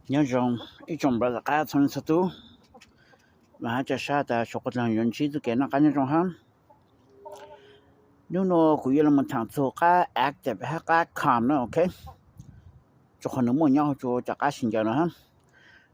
Nyob zoo ib tsoom brother qab txhua leej txhua tus, mas hab tsa sab tas suav quas dlawg yuav ntsib txuj kev noj qab nyob zoo hab. Nub nua kuv yuav los thaam txug qab active hab qab calm na, ok. Tsuas qhov nws muaj nyob hauv tsuas cov qab sib ncaws no hab.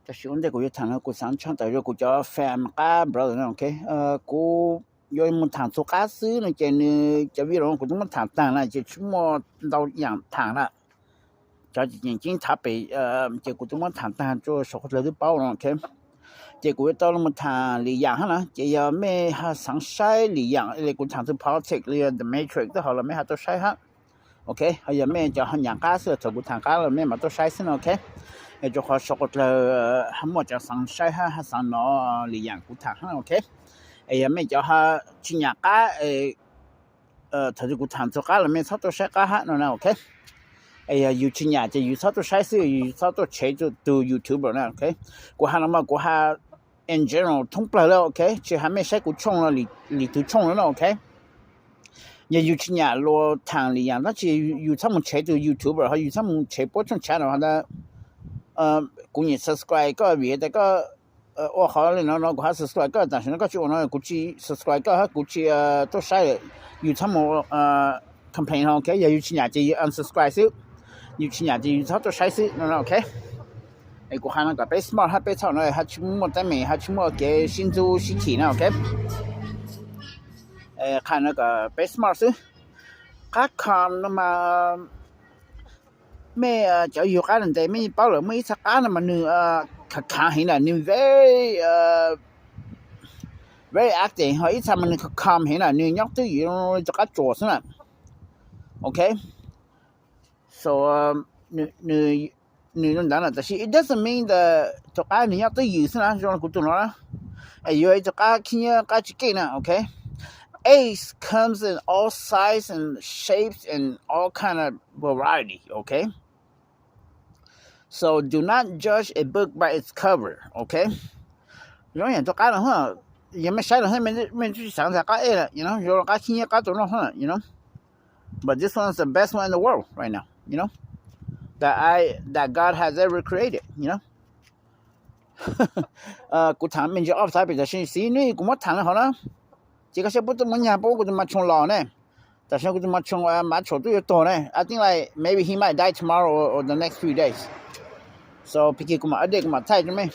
Tab sis ua ntej kuv yuav thaam no kuv xaav tshaj tawm rua kuv cov fam qab brother no, ok. Kuv yuav mus thaam txug qab xwb no ces nws cov video kuv twb muab thaam taag na ces tsis muaj ntau yaam thaam na. Cov ceeb thav pem ces kuv twb muab thaam taag rua suav quas dlawg twb paub no, ok. Ces kuv yuav tau los thaam Li Yam hab na, ces yog mej ho xaav saib Li Yam le kuv thaam txug politics le The Matrix teb hov los mej ho tau saib hab, ok. Ho yog mej cov ho nyam qab xwb thaum kuv thaam qab los mej mam tau saib xwb no, ok. Es rua qhov suav quas dlawg ho muaj cov xaav saib hab ho xaav nov Li Yam kuv thaam hab, ok. Es yog mej cov ho tsis nyam qab thaum kuv thaam txug qab los mej txhob tuaj saib qab hab no na, ok. Es yog yus tsis nyam ces yus txhob tuaj saib xwb, yus txhob tuaj tshev tug YouTuber na, ok. Kuv has no mas kuv has in general thoob plawg le, ok, tsis has mej saib kuv tshooj no li tug tshooj no na, ok. Yog yus tsis nyam luag thaam Li Yam tab sis yus txhob mus tshev tug YouTuber ho yus txhob mus tshev puab tshooj channel has tas kuv nyam subscribe koj vim tas koj ua qhov le no no kuv ho subscribe koj, tam sim no koj tsis ua no kuv tsis subscribe koj hab kuv tsis tuaj saib lawm. Yus txhob mus complain no, ok. Yog yus tsis nyam ces yus unsubscribe xwb, yus tsis nyam ces yus txhob tuaj saib xwb no, ok. Es kuv qha no kom peb smart hab peb txhob no ho tsis muaj teeb meem ho tsis muaj kev sib ntxub sib chim na, ok. Qha no kom peb smart xwb. Qab calm no mas mej cov yug qab ntev mej yeej paub lawm, muaj ib txha qab no mas nws khav khav heev na, nws very very active, ho ib txha mas nws calm heev na, nws nyob twj ywm rov qab tsuas xwb na, ok. So nws ntawd na, tab sis it doesn't mean that tug qab nws nyob twj ywm xwb na, zoo li kuv tug no na. Es yuav ib tug qab khib nyiab qab tsis keej na, ok. Apes comes in all size and shapes and all kind of variety, ok. So do not judge a book by its cover, ok. Zoo yam tug qab no, yog mej saib los mej tsis xaav tas qab ej lawm, you know, zoo li qab khib nyiab qab tau noj xwb, you know. But this one is the best one in the world right now, you know, that I that God has ever created, you know. Kuv thaam me ntsis off topic tam sim no xwb, nub kuv muab thaam le hov na, ces koj saib puab tuaj muab nyag puab kuv tus mas tshooj los ne. Tam sim no kuv tus mas tshooj mas tshooj twb yuav tuag ne. I think like maybe he might die tomorrow or, or the next few days. So pig kuv mam update kuv mam thaij rau mej.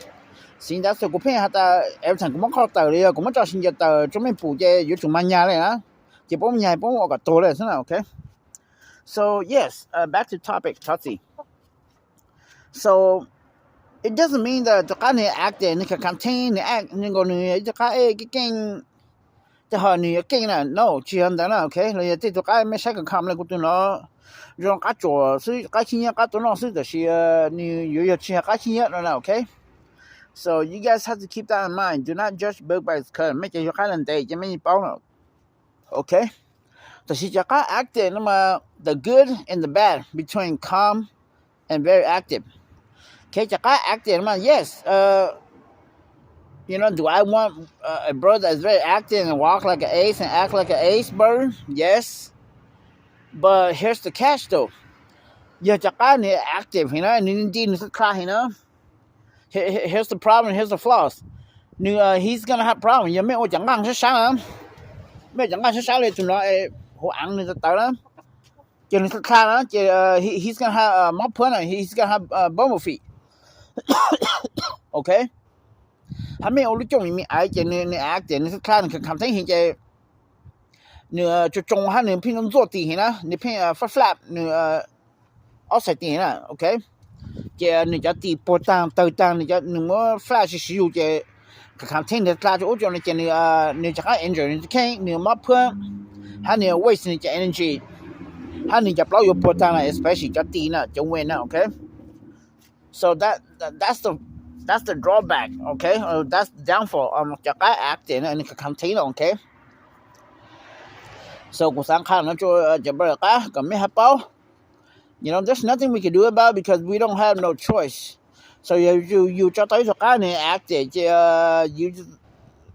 Xis tas xwm kuv pheej has tas every time kuv muab qhov tawm los yog kuv muab tso sib ncaws tawm rau mej pum ces yuav tsum mag nyag le na. Ces puab mag nyag puab ua kom tuag le xwb na, ok. So yes, back to topic, thov txim. So it doesn't mean that tug qab nws active nws khav khav theeb nws act nkaus nws ib tug qab ej keej keej, tej ho nws yuav keej na, no, tsis yog ntawd na, ok. Los yog tej tug qab mej saib khav khav le kuv tug no zoo qab tsuas xwb, qab khib nyiab qab tau noj xwb, tab sis nws yuav yog tsis yog qab khib nyiab no na, ok. So you guys have to keep that in mind, do not judge book by its cover, mej cov yug qab ntev ces mej yeej paub no, ok. Tab sis cov qab active no mas the good and the bad between calm and very active. Ok, cov qab active no mas yes, you know, do I want a bird that is very active and walk like an ace and act like an ace bird? Yes. But here's the catch though. Yog cov qab nws active heev na, nws nti nws txhaj txhaj heev na, here's the problem, here's the flaws. Nws he's gonna have problem yog mej ua cov nqaaj sab sab na, mej ua cov nqaaj sab sab le tus no, hauv aav nws tawv tawv na, ces nws txhaj txhaj na ces he's gonna have mob phuab na, he's gonna have bumble feet. Ok, hab mej ua lub cooj me me ais ces nws, nws av ces nws txhaj txhaj, nws khav khav theeb heev ces nws tsoos tsoos hab nws pheej ntxuaj ntxuaj tis heev na, nws pheej flap flap nws ob txhais tis na, ok. Ces nws cov tis puag taag tawg taag, nws muab flap sib sib yug ces khav khav theeb nws dlaa rua ub rua no ces nws rov qab injure nws kheej, nws mob phuab, hab nws waste nws cov energy, hab nws cov plaub yuav puag taag na, especially cov tis na, cov wing na, ok. So that's the drawback, ok, that's the downfall of cov qab av ces nws khav khav theeb na, ok. So kuv xaav qha no rua cov brother qab kom mej hab paub, you know, there's nothing we can do about it because we don't have no choice. So yog yus tso tau ib tug qab nws av ces, ces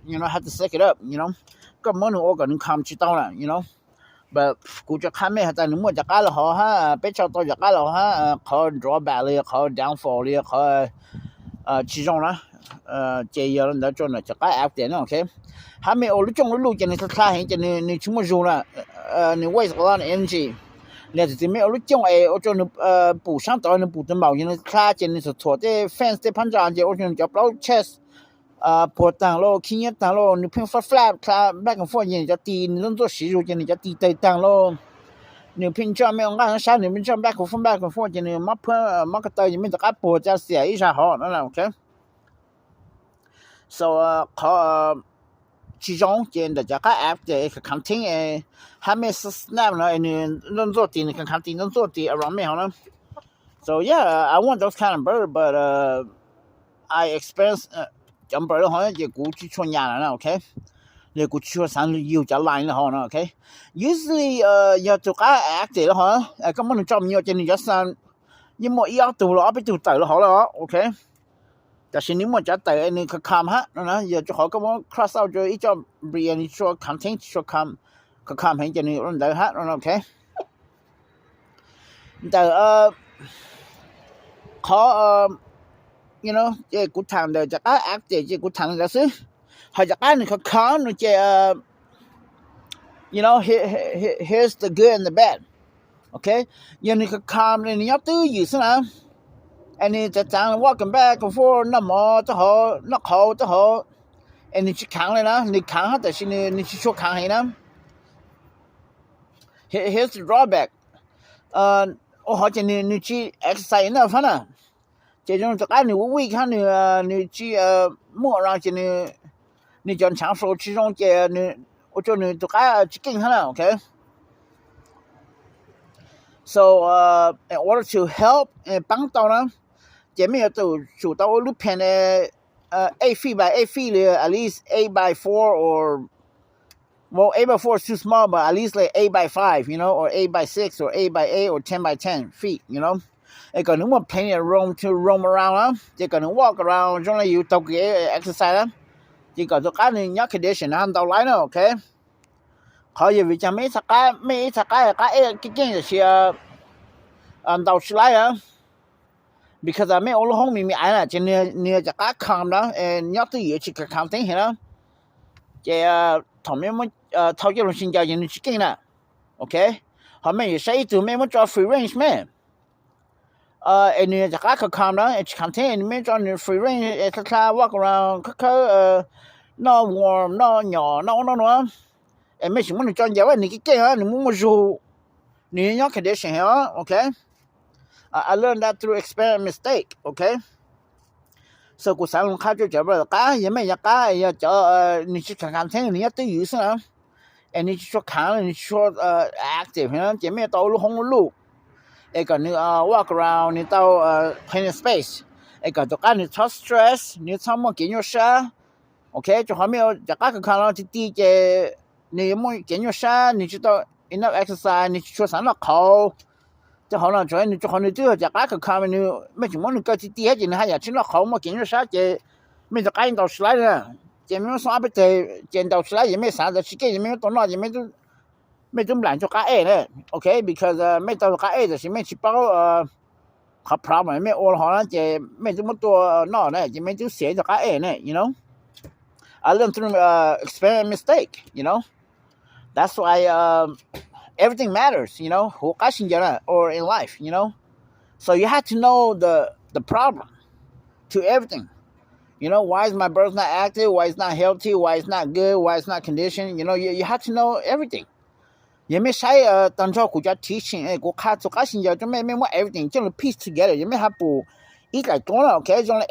you have to suck it up, you know. Koj muab nws ua kom nws calm tsis tau na, you know. Kuv tsis qhab mej has tas nws muaj cov qab los hov hab, peb tso tau cov qab los hov hab, qhov drawback li, qhov downfall li, qhov tsis zoo na, ces yog li ntawd tso ntawm cov qab active no, ok. Hab mej ua lub cooj lub luj ces nws txha txha heev ces nws tsis muaj zug na, nws waste a lot of energy. Li txawm mej ua lub cooj es ua rua nws pum saab tod nws pum tug npaum ces nws txha ces nws txhuam txhuam tej fans tej phab ntsa ces ua rua nws cov plaub chest puag taag lauj, khib nyiab taag lauj, nws pheej flap flap back and forth ces nws cov ti nws ntxuaj ntxuaj siv zug ces nws cov ti tawg taag lauj. Nws pheej jump, mej ua nqaj sab nws pheej jump back and forth back and forth ces nws mob, mob ko taw ces mej rov qab puag ca xiam ib zag hov no, ok. So qhov tsis zoo ces ntawm cov qab active es kham kham theeb, hab mej snap no nws ntxuaj ntxuaj ti, nws kham kham ti ntxuaj ntxuaj ti around mej hov na. So yeah, I want those kind of bird, but I experience cov bird hov ces kuv tsis tshua nyam lawm na, ok. Yog kuv tsis tshua xaav yug cov line li hov no, ok. Usually yog tug qab active li hov, koj muab nws tso me nyuam ces nws cov sound yeej muaj ib ob tug los ob peb tug tawm li hov lawm, ok. Tab sis nws muaj cov tawm nws kham kham hab no, yog rua qhov koj muab cross out rua ib co breed nws tsis tshua kham theeb, tsis tshua kham, kham kham heev ces nws ua li ntawd hab no, ok. Ntawm qhov, you know, ces kuv thaam ntawm cov qab active ces kuv thaam li ntawd xwb. Ho cov qab nws kham kham no ces, you know, here's the good and the bad, ok. Yog nws kham kham li nws nyob twj ywm xwb na, es nws txaav txaav walking back and forth noj mov taub hau, noj qhauv taub hau, es nws tsis khaav li na, nws khaav hab tab sis nws tsis tshua khaav heev na. Here's the drawback. Ua hov ces nws tsis exercise enough hab na, ces zoo rua qab nws weak weak hab nws tsis move around ces nws cov ntshaav flow tsis zoo ces ua rua nws tus qab tsis keej hab na, ok. So in order to help, paab tau na, ces mej yuav tsum tau ua lub pen eight feet by eight feet li, at least eight by four or, well, eight by four is too small, but at least like eight by five, you know, or eight by six or eight by eight or ten by ten feet, you know. Es kom nws muaj plenty of room to roam around na, ces kom nws walk around zoo le yus taug kev exercise na, ces kom tus qab nws nyob condition nws ho ntaus laiv na, ok. Qhov yog vim caag mej ib txha qab, mej ib txha qab, qab ej keej keej tab sis ntaus tsis laiv na, because mej ua lub hoob me me aiv na ces nws cov qab calm na, nyob twj ywm tsis khaav theeb heev na, ces thaum mej muab thau coj lug sib ncaws ces nws tsis keej na, ok. Ho mej yuav saib ib tug mej muab tso free range mej, es nws cov qab calm calm na es tsis khaav theeb, nws mej tso nws free range es txha txha walk around khawb khawb, noj worm, noj nyom, noj ub noj nuav, es mej tseem muab nws tso ncaws nws keej keej nws muaj muaj zug, nws nyob condition heev, ok. I learned that through experience and mistake, ok. So kuv xaav lug qha rua cov brother qab, yog mej cov qab yog cov nws tsis khaav khaav theeb, nws nyob twj ywm xwb na, es nws tsis tshua khaav, nws tsis tshua active na, ces mej tau ua lub hoob lub luj, es kom nws walk around, nws tau plenty space, es kom tus qab nws txhob stress, nws txhob muaj kev nyuaj sab, ok. Rua qhov mej cov qab calm calm no ti ti ces nws yuav muaj kev nyuaj sab, nws tsis tau enough exercise, nws tsis tshua xaav noj qhauv. Rua qhov no tsuav nws, rua qhov nws twb yog cov qab calm calm, mej tseem muab nws kaw ti ti hab ces nws haj yam tsis noj qhauv, muaj kev nyuaj sab ces mej tus qab ntaus tsis laiv na. Ces mej muab xoob ob peb teg ces ntaus tsis laiv, ces mej xaav tas tsis keej ces mej muab tau noj ces mej tub nplaim rua qab ej na, ok, because mej tau qab ej tab sis mej tsis paub qhov problem mej ua hov na ces mej tub muab tua noj na ces mej tub xiam rua qab ej na, you know. I learned through experience and mistake, you know. That's why everything matters, you know, huv qab sib ncaws na, or in life, you know. So you have to know the the problem to everything. You know, why is my birth not active? Why it's not healthy? Why it's not good? Why it's not conditioned? You know, you, you have to know everything. Yog mej saib taag nrho kuv cov teaching, kuv qha txug qab sib ncaws rua mej, mej muab everything coj lug piece together, yog mej hab pum ib dlaim dluab na, ok, zoo le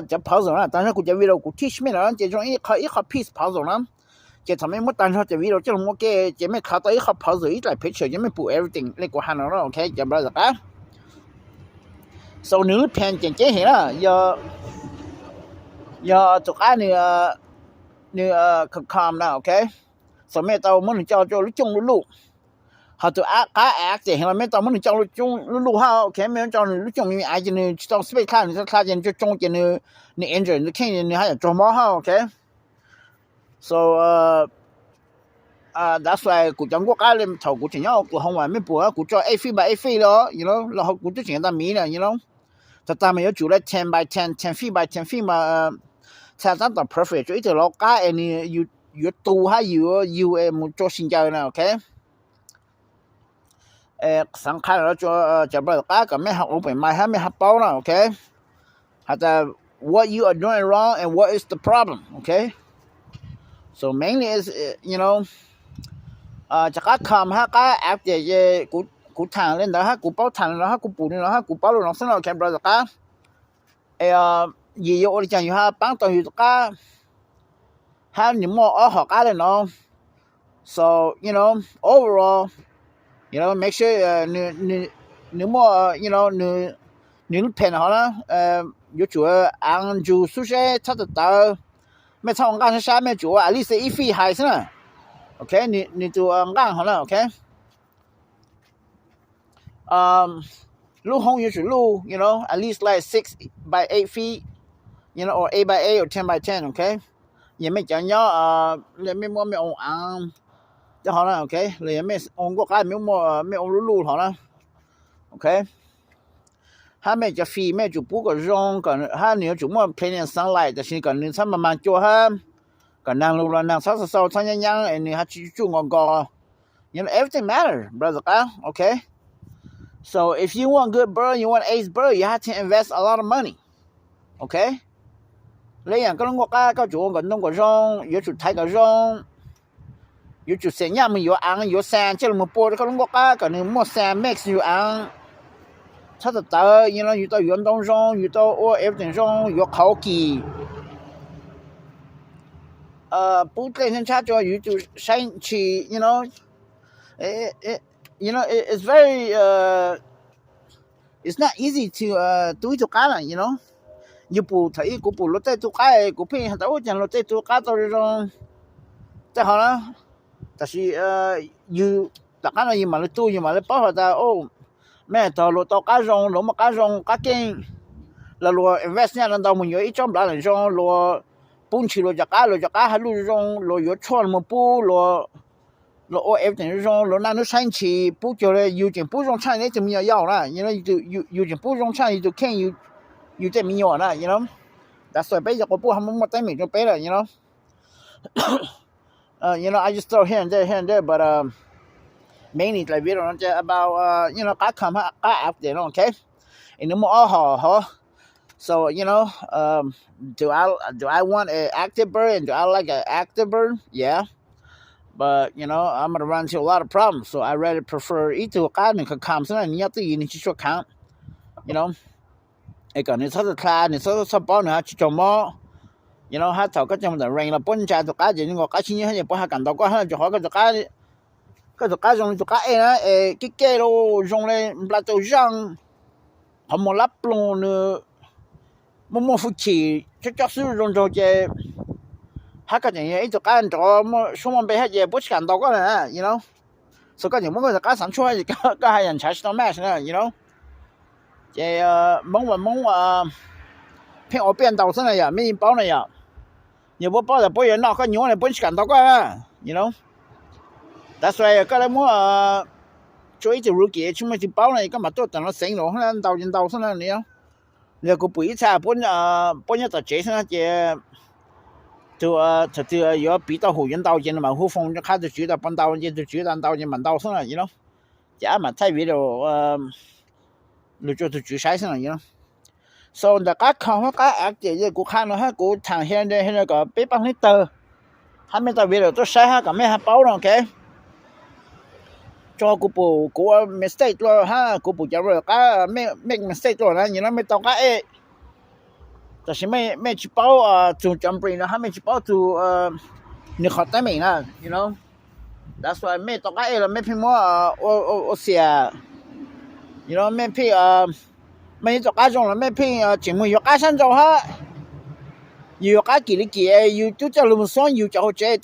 cov puzzle na, taag nrho kuv cov video kuv teach mej no ces zoo ib qho, ib qho piece puzzle na. Ces thaum mej muab taag nrho cov video coj lug ua ke ces mej khav tau ib qho puzzle, ib dlaim picture, ces mej pum everything le kuv has no, ok, cov brother qab. So nws lub pen ceem ceeb heev na, yog, yog tus qab nws, nws calm calm na, ok. So mej tau muab nws coj rua lub cooj lub luj. Ho tus qab active heev los mej tau muab nws coj lub cooj lub luj hab, ok, mej muab coj lub cooj me me aiv ces nws tsis tau space dlha, nws dlha dlha ces nws tsoo tsoo ces nws, nws injury, nws kheej nws haj yam raug mob hab, ok. So That's why kuv cov nkuaj qab li thaum kuv tseem nyob Oklahoma mas mej pum kuv tso eight feet by eight feet li, you know, los kuv twb tseem yuav tau miv na, you know. Tag tag mas yuav tsum li ten by ten, ten feet by ten feet mas txhaj tab tom perfect rua ib tug lau qab es nws yuav tu hab yuav yug es mus rua si ncaws na, ok. Xaav qha cov brother qab kom mej ho open mind hab mej ho paub na, ok, has tas what you are doing wrong and what is the problem, ok. So mainly is, you know, cov qab com hab qab app ces kuv thaam li ntawd hab kuv paub thaam li no hab kuv pum li no hab kuv paub li no xwb na, ok brother qab. Yim yuav ua li caag yug hab paab tau yug rov qab, hab nws muaj ob hom qab li no. So, you know, overall, you know, make sure nws muaj, you know, nws lub pen hov na, yuav tsum aav ntsug xub zeb txhob tawv tawv. Mej txhob ua nqaaj sab sab, mej yuav tsum ua at least ib feet high xwb na. Ok, nws tus nqaaj hov na, ok. Lub hoob yuav tsum luj, you know, at least like six by eight feet, you know, or eight by eight or ten by ten, ok. Yog mej cov nyob, mej muab mej ua aav coj hov na, ok, los yog mej ua nkuaj qab mej muab mej ua luj luj hov na, ok. Hab mej cov feet mej yuav tsum pub kom zoo, hab nws yuav tsum muaj plenty of sunlight, tab sis kom nws txhob mas mas cua hab kom naag lug los naag txhob xaus xaus txhob nyab nyaab es nws hab tsi tsuj nko nko. You know, everything matter, brother qab, ok. So if you want good bird, you want ace bird, you have to invest a lot of money, ok. Li yaam koj lub nkuaj qab koj tsum ua kom ntoo kom zoo, yuav tsum thaiv kom zoo, yuav tsum xiam nyaj mus yuav aav yuav xa coj los pua rau koj lub nkuaj qab kom nws muaj xa mix yug aav txhob tawv tawv, you know, yug tau yuav ntoo zoo, yug tau ua everything zoo, yuav qhauv kis, pub dlej ntshab ntshab rua yug tus saib ntshis, you know, you know, it's very, it's not easy to tu ib tug qab na, you know. Yug pum thaum ub kuv pum luag tej tu qab kuv pheej has tas ua caag luag tej tu qab tau zoo zoo tej hov na, tab sis yug tom qab no yug mam li tu yug mam li paub has tas mej tog luag tau qab zoo, luag muaj qab zoo qab keej, los luag invest nyaj ntau mus yuav ib tsob nplaj leem zoo, luag pub ntshis luag cov qab, luag cov qab hab luj zoo, luag yuav tshuaj mus pub, luag ua everything zoo, luag naj nub saib ntshis pub cuag li yug tseem pub zoo tshaj ib tug me nyuam yau na, yug tseem pub zoo tshaj yug tus kheej, yug tej me nyuam na, you know. That's why peb cov quas puj ho muaj teeb meem rua peb lawm, you know. You know, I just throw here and there, here and there, but mainly dlaim video no ces about, you know, qab com hab qab app no, ok. Es nws muaj ob hom hov. So, you know, do I, do I want a active bird and do I like a active bird? Yeah. But, you know, I'm gonna run into a lot of problems, so I rather prefer ib tug qab nws kham kham xwb na, nws nyob twj ywm nws tsis tshua kham, you know. Es kom nws txhob txhaj dlha, nws txhob txhaj paub nws hab tsis raug mob, you know, hab thaum koj coj mus tom range los puab ntsa tus qab ces nkaus qab tsis nyiam hab ces puab hab kam ntaus koj hab, rua qhov koj tus qab zoo li tus qab ej na, es kej kej lug zoo li nplaj tau zaaj, qhov muag lab ploog, nws muaj muaj hwj chim cob cob xwb zoo nraug ces hab koj tseem yog ib tug qab nrov muaj suab muaj npe hab ces puab tsis kam ntaus koj na, you know. So koj tseem muab koj tus qab xaav tshuaj ces koj has yam ntshav tsis tau match na, you know. Ces Moob as Moob pheej ua piaj ntaus xwb na yom, mej yeej paub na yom. Yog puab paub tas puab yuav noj koj nyuab na puab tsis kam ntaus koj na, you know. That's why koj le muab tsua ib tug rookie tsis muaj tug paub na koj mam tuaj tom no xeev los ntaus ces ntaus xwb na, you know. Yog kuv pum ib txha puab nyob tom tsev xwb na ces thaum twg yuav piv tau hum yuav ntaus ces nws mam hu phone rua qha tug tswv tas puas ntaus ces tug tswv tas ntaus ces mam ntaus xwb na, you know. Ces ab mam thaij video lug rua tug tswv saib xwb na, you know. So ntawm qab com hab qab app ces kuv qha no hab kuv thaam he kom peb paab hlwb tawg hab mej tau video tuaj saib hab kom mej hab paub no, ok. Rua kuv pum kuv ua mistake dlua hab kuv pum cov qab make mistake dlua na, you know, mej tau qab ej tab sis mej tsis paub txug cov breed no hab mej tsis paub txug nws qhov teeb meem na, you know. That's why mej tau qab ej los mej pheej muab ua xiam, you know, mej pheej, mej tau qab zoo los mej pheej tseem mus yuav qab sab nrau hab, yug yuav qab kim li kim yug tub coj lug mus xuab yug cov hauv tsev,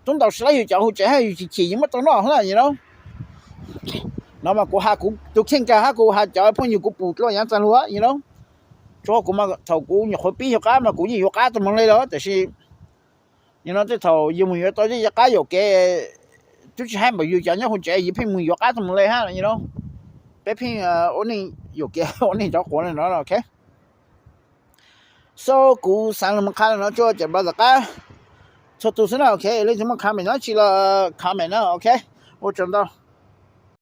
tub ntaus sab yug cov hauv tsev hab yug tsis chim yug muab tau noj hab, you know. No mas kuv has kuv tus kheej kag hab kuv has cov phooj ywg kuv pum dlua yaav txag lug, you know. Rua kuv mas thaum kuv nyuam qhuav pib yuav qab mas kuv yeej yuav qab tau moog le los tab sis Yog no tej thaum yus mus yuav tau zej zog qab yuam kev, twb tsis hais npaum yus cov nyob hauv tsev, yus pheej mus yuav qab tuaj mus li hab no. Peb pheej ua neej yuam kev ua neej cov quav li no, ok. So kuv xaav lug moog qha le no tso, ces npaj tom qab txhua tug xwb na, ok. Leej twg muaj comment dlaab tsi los comment na, ok. Ua tsaug ntau.